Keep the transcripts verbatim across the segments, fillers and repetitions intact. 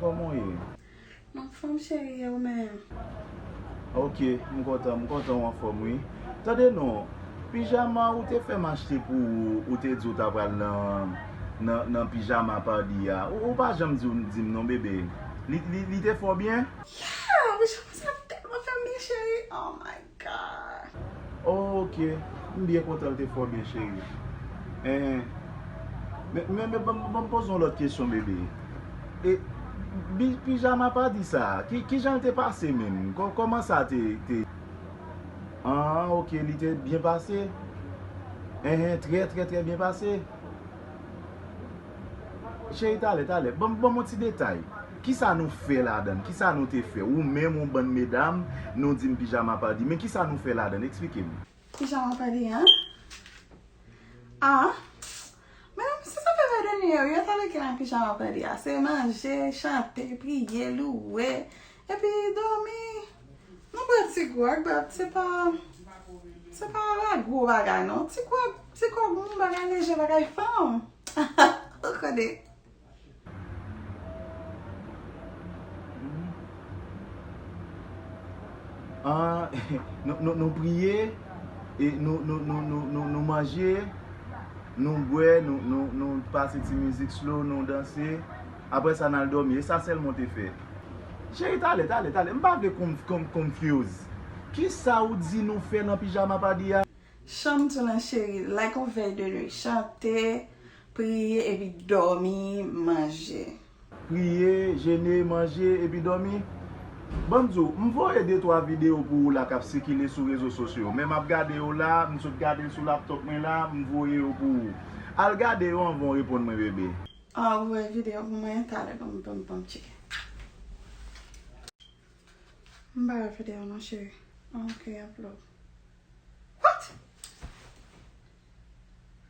Kòman w ye? M anfòm cheri, e ou menm? Ok, m kontan, m kontan w anfòm wi. Tande non, pijama ou te fè m achte pou ou, ou te di w ta pral nan, nan, nan pijama party a. Ou, ou pa janm di, di m non bebe. Li, li, li te fè w byen? Yeah, pijama sa tèlman fè m byen cheri. Oh my God. Ok, m byen kontan l te fè w byen cheri. Enhen. Men, men, men ban m, ban m poze yon lòt kesyon bebe. E, bi, pijama party sa, ki, ki jan l te pase menm? Kò, kòman sa te, te? Ah, ok, li te byen pase? Enhen, trè, trè, trè byen pase. Cheri, talè, talè, ban m, ban m yon ti detay. Kisa nou fè ladan l? Kisa nou te fè? Ou menm, yon bann medam, nou di m pijama party. Men kisa nou fè ladan l? Eksplike m. Pijama party, an? Ah, men se sa fè vè de nou yo, yo ta leke nan pijama party a. Se manje, chante, priye, louwe, epi dòmi. Nou bwè ti gwòg, but se pa, se pa la gwo bagay non. Ti gwòg, ti gwòg, yon bagay leje, bagay fanm. Ou konnen. Ah, nou, nou, nou priye, e nou, nou, nou, nou, nou, nou manje, nou bwè, nou, nou, nou pase ti mizik slow, nou danse. Apre sa, n al dòmi. E sa sèlman w te fè. Cheri, talè, talè, talè. M pa vle konf, konf, confuse. Kisa ou di nou fè nan pijama party a? Chanm tou nan cheri, like yon vèy de nwi, chante, priye epi dòmi, manje. Priye, jene, manje epi dòmi. Ban m di w, m voye de twa videyo pou ou la k ap sikile sou rezo sosyo. Men m ap gade yo la, m sot gade l sou laptòp mwen la, m voye yo pou ou. Al gade yo anvan w reponn mwen bebe. Ah, ou voye videyo pou mwen, talè, ban m, ban m, ban m tcheke. M pa wè videyo non cheri. Ah, ok, upload. What?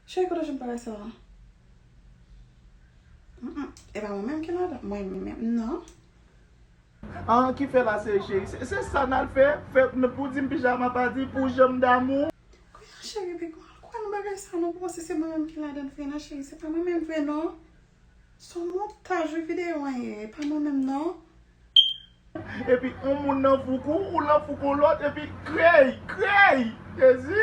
Cheri, kote w jwenn bagay sa a? Mm, mm. E pa mwen menm ki ladan. Mwen menm, non. Ah, ki fè la se cheri? Se, se sa n al fè? Fè, pou di m pijama party pou janm damou? Kounye a cheri, pi kwè nan bagay sa non, pou panse se mwen menm ki ladan vre non cheri, se pa mwen menm vre non. Se yon montaj wi videyo an ye, e pa mwen menm non. Epi yon moun nan foukou, ou nan foukou lòt, epi krey, krey! Jezi!